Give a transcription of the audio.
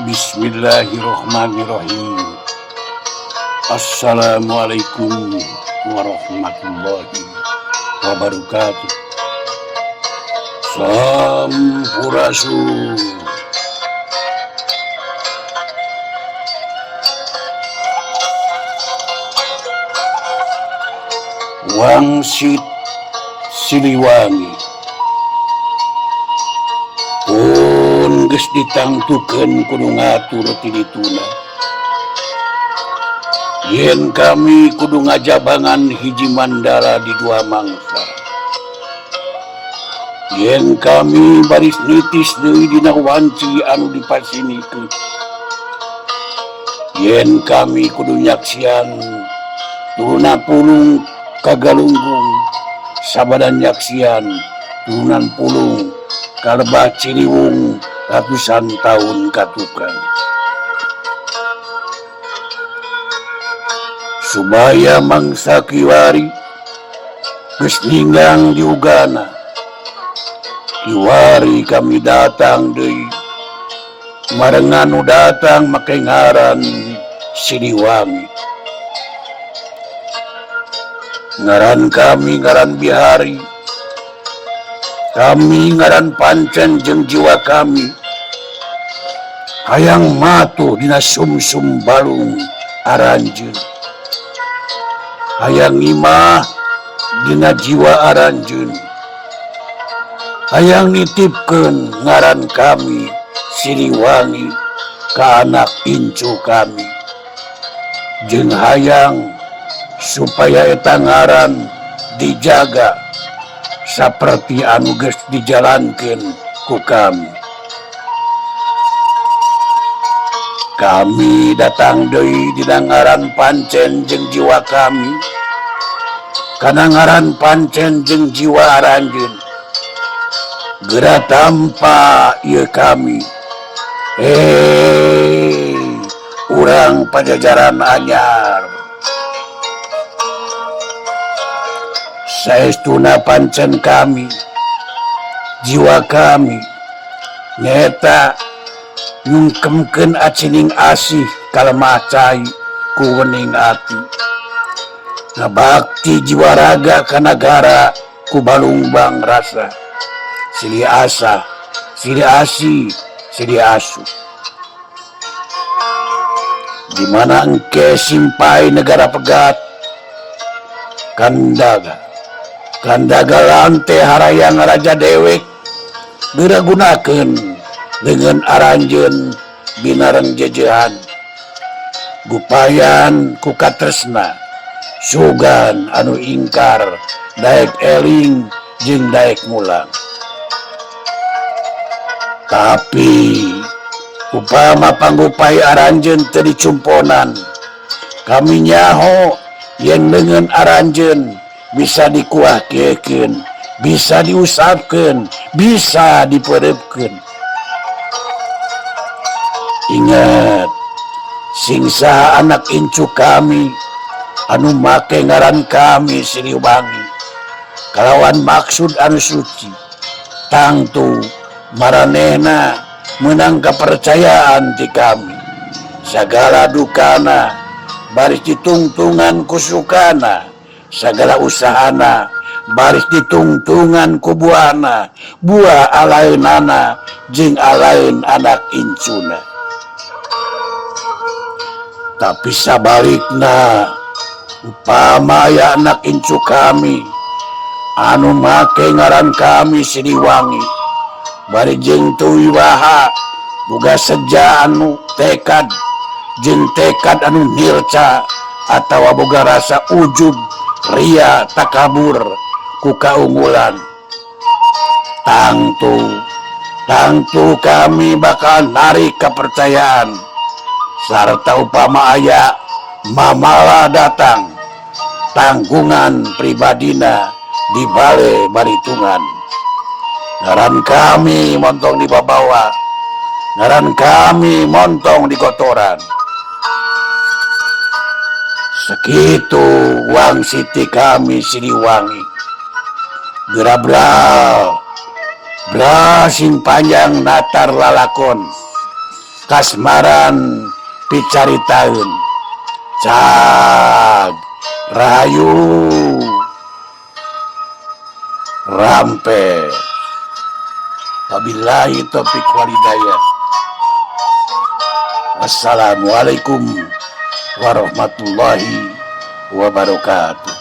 Bismillahirrahmanirrahim. Assalamualaikum warahmatullahi wabarakatuh. Sampurasun. Wangsit Siliwangi pun geus ditangtukeun kudu ngatur ti dituna. Yen kami kudu ngajabangan hiji mandala di dua mangsa. Yen kami baris nitis deui dina wanci anu dipasinikeun. Yen kami kudu nyaksian turuna pulung kagalunggung sabadan nyaksian turunan pulung kalebah Ciliwung ratusan tahun katukang. Subaya mangsa kiwari geus ninggang diugana. Kiwari kami datang deui marengan nu datang make ngaran Siliwangi. Ngaran kami ngaran Bihari, kami ngaran pancen jeung jiwa kami hayang matuh dina sumsum balung aranjeun, hayang imah dina jiwa aranjeun, hayang nitipkeun ngaran kami Siliwangi ka anak incu kami, jeung hayang supaya eta ngaran dijaga saperti anu geus dijalankeun ku kami. Kami datang deui dina ngaran pancen jeung jiwa kami, kana ngaran pancen jeung jiwa aranjeun. Geura tampa ieu kami. Urang Pajajaran anyar. Saestuna pancen kami, jiwa kami nyaeta nyungkemkeun acining asih kalemah cai ku wening ati, ngabakti jiwa raga ka nagara ku balungbang rasa, silih asa, silih asih, silih asuh. Di mana engke simpai negara pegat kandaga kandaga lante harayang raja dewek geura gunakeun dengan aranjeun binareng jejehan gupayan ku katresna sugan anu ingkar daek eling jeung daek mulang. Tapi upama panggupai aranjeun teu dicumponan, kami nyaho yen leungeun aranjeun bisa dikuahkeun, bisa diusapkeun, bisa dipereupkeun. Ingat, sing saha anak incu kami anu make ngaran kami Siliwangi kalawan maksud anu suci, tangtu maranehna menang kepercayaan ti kami. Sagala dukana baris ditungtungan ku sukana, sagala usahana baris ditungtungan ku buahna, buah alaeunana jeung alaeun anak incuna. Tapi sabalikna upama aya anak incu kami anu make ngaran kami Siliwangi bari jeung teu wiwaha boga seja anu tekad jeung tekad anu nirca atawa boga rasa ujub ria takabur ku kaunggulan, tangtu kami bakal narik kepercayaan sarta upama aya mamala datang tanggungan pribadina di bale baritungan. Ngaran kami montong dibabawa, ngaran kami montong di kotoran. Segitu wangsiti kami Siliwangi. Geura bral, bral sing panjang natar lalakon. Kasmaran picaritaeun cag rahayu rampe. Wabillahi taufik walhidayah. Wassalamualaikum warahmatullahi wabarakatuh.